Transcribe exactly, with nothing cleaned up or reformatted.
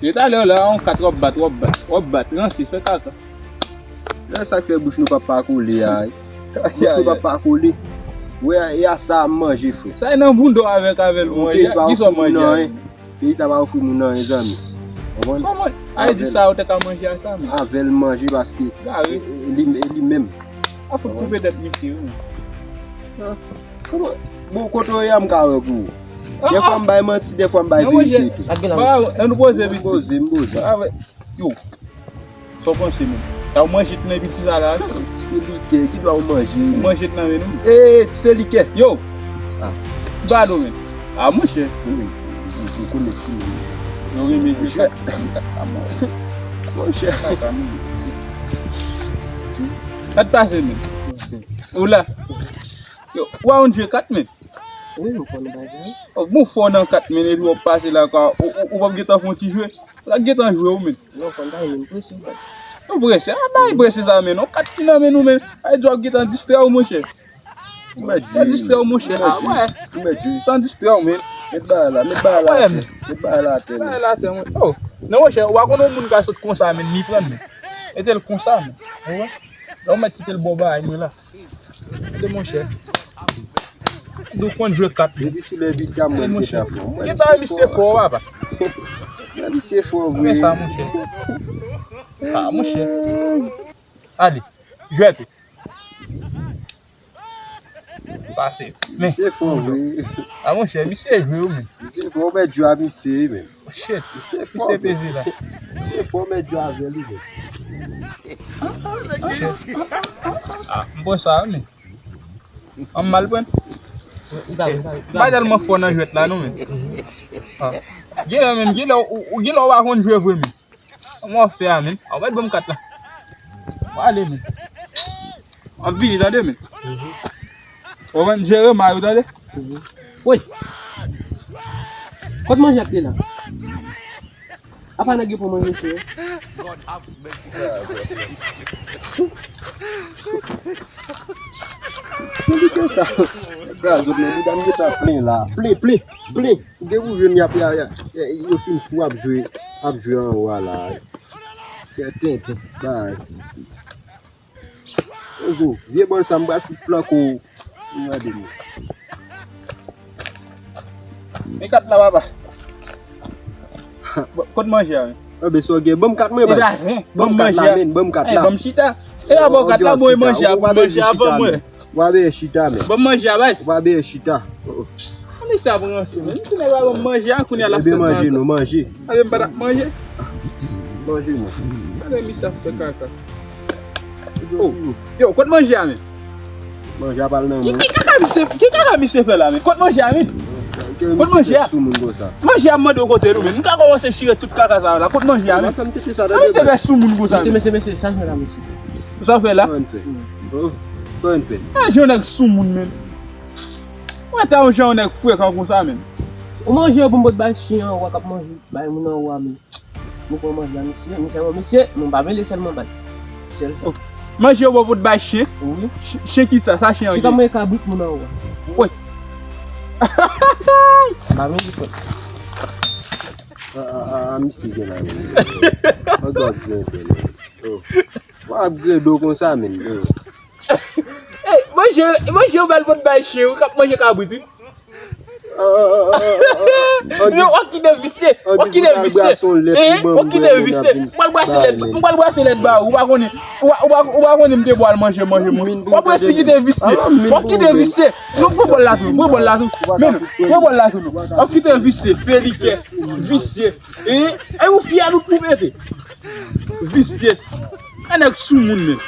Depi talè la, yon kat w ap bat, w ap bat, w ap bat, ranse, fè kaka. Lè sa k fè bouch nou p ap pa kole a. Bouch nou p ap pa kole. Wè, e a sa a m manje, frè. Sa e nan bounda w avèk avè l ou manje. Kisa w manje a? Peyi sa pa ofri moun anyen, zanmi. Konprann? Kòman? A di sa ou te ka manje a sa, men. Avè l manje paske e, e li, e li menm. A fout koupe tèt misye, wi. Bon, kote w ye a m ka wè pou ou. Defwa m bay manti, defwa m bay verite tou. Ba, ann poze, misye. M poze, m poze. Yo. Sa w panse, menm? Sa w manje t nan epi ti sa la? Ti felikè, ki dwa w manje? Ou manje t nan men nou? Ee, ti felikè. Yo! Ah. Bado, men. Ah, monchè. Wi, ou konnen ti moun. Yo renmen jwe kat. Monchè. Sa t pase, men? Ou la? Yo, ou pa konn jwe kat, men? Wi, m konn bagay. Bon, fò nan kat, men, epi w ap pase la, ou, ou, ou p ap gentan fè yon ti jwe? Ou la gentan jwe ou menm. Non, fò n ta menm prese, baz. Nou prese? A bay prese sa menm. Non, kat ki nan men nou menm. Ay di w ap gentan distrè w, monchè. Ou mèt di. Distrè w, monchè. A wè. Ou mèt di. San distrè w menm. Met bagay la, met bagay la atè. Met bagay la atè, men. Bagay la atè, mwen. Oh, non, monchè, ou pa konn yon moun ka sot konsa, men, ni pran, men. Mete l konsa, men. Ou wè? Lè w mèt kite l bon bagay, mwen la. Tande, monchè. Nou konn jwe kat, men. Depi sou lè vit a, mwen, misye fò. Mwen, misye fò, papa. Mwen, misye fò, vre. Men sa, monchè. Ah, monchè. Ale, jwèt ou. Pase. Men. Misye fò, vre. Ah, monchè, misye jwe, wi, men. Misye fò, ou mèt jwe a misye, wi, men. Shit. Misye fò, misye peze la. Misye fò, mèt jwe avè li, men. Ah, m pran sa, men. An mal pran. M pa tèlman fò nan jwèt la, non, men. Ah. Genlè, menm, genlè, ou, ou, genlè, ou pa konn jwe vre, men. Kòman w ap fè a, men? A, w mèt ban m kat la. W ale, men. W ap vini, tande, men. Ou konn jere ma yo, tande? Woy! Kot manje ap ye la? Apa nèg yo pran manje sou yo? Konbite sa? Gazot, men, bouda m gentan plen la. Plen, plen, plen. Ou gen pou jwenn y ap, y a, y a, yo fin fou ap jwe, ap jwe anwo a la. Fè tenten, bay. Ozo, vye bòl sa m pral fout flanke w. Ou gade m. Men kat la, papa. Kot manje a, men? Anben, sa w gen? Ban m kat mwen, bay. Ban m kat la, men. Ban m kat la. Ban m chita. E la, ban kat la, bon, e manje a, pou manje a, ban mwen. Ou pa bezwen chita, men. Ban m manje a, bay. Ou pa bezwen chita. Oh, oh. Kòman sa pran sou, men? Si nèg la ban m manje a, kounye a l ap fè manje. Ebyen, manje, nou manje. Anben, m pa t ap manje. Manje, non. Anben, misye ap fè kaka. Oh. Yo, kot manje a, men? Manje a pral nan men. Ki, ki kaka misye, ki kaka misye fè la, men? Kot manje a, men? Kot manje a? Manje a, m mande w kote l, ou menm. M ka kòmanse chire tout kaka sa yo la. Kot manje a, men? Sa misye fè sou moun konsa, men. Mesye, mesye, mesye, sa n fè la, mesye? Sa w fè la? Sa n fè? Oh, sa n fè? A, jan nèg sou moun, men. Mwen ta yon jan nèg frekan konsa, men. Ou manje yo pou m pot bay chen an, ou k ap manje, bay moun anwo a, men. Nou pran manje la, mesye, nou sèlman, mesye, nou pa mele sèlman bay. Sèl sa. Manje yo pou pot bay chen? Wi. Ch-, chen ki sa? Sa chen an ye? Chen kòman e kabrit moun anwo a? Wi. Pa mele sèl. A, a, a, a, misye gen la, men. Mwen dwe ap grenpe, men. Oh. Wa ap grede w konsa, men. Oh. Ey, manje, manje yo bèl pot bay chen, wi, k ap manje kabrit, wi. Yo, w ap kite visye, w ap kite visye. Ey, w ap kite visye. M pral brase lèt, m pral brase lèt ba ou, ou pa konnen. Ou pa, ou pa, ou pa konnen m te bo al manje, manje, manje. W ap resi kite visye. W ap kite visye. Nou pran bòl la tou, pran bòl la tou. Men, pran bòl la tou, non. W ap kite visye, felikè, visye. E, e ou fia nou pou mete. Visye. A nèg sou moun, men.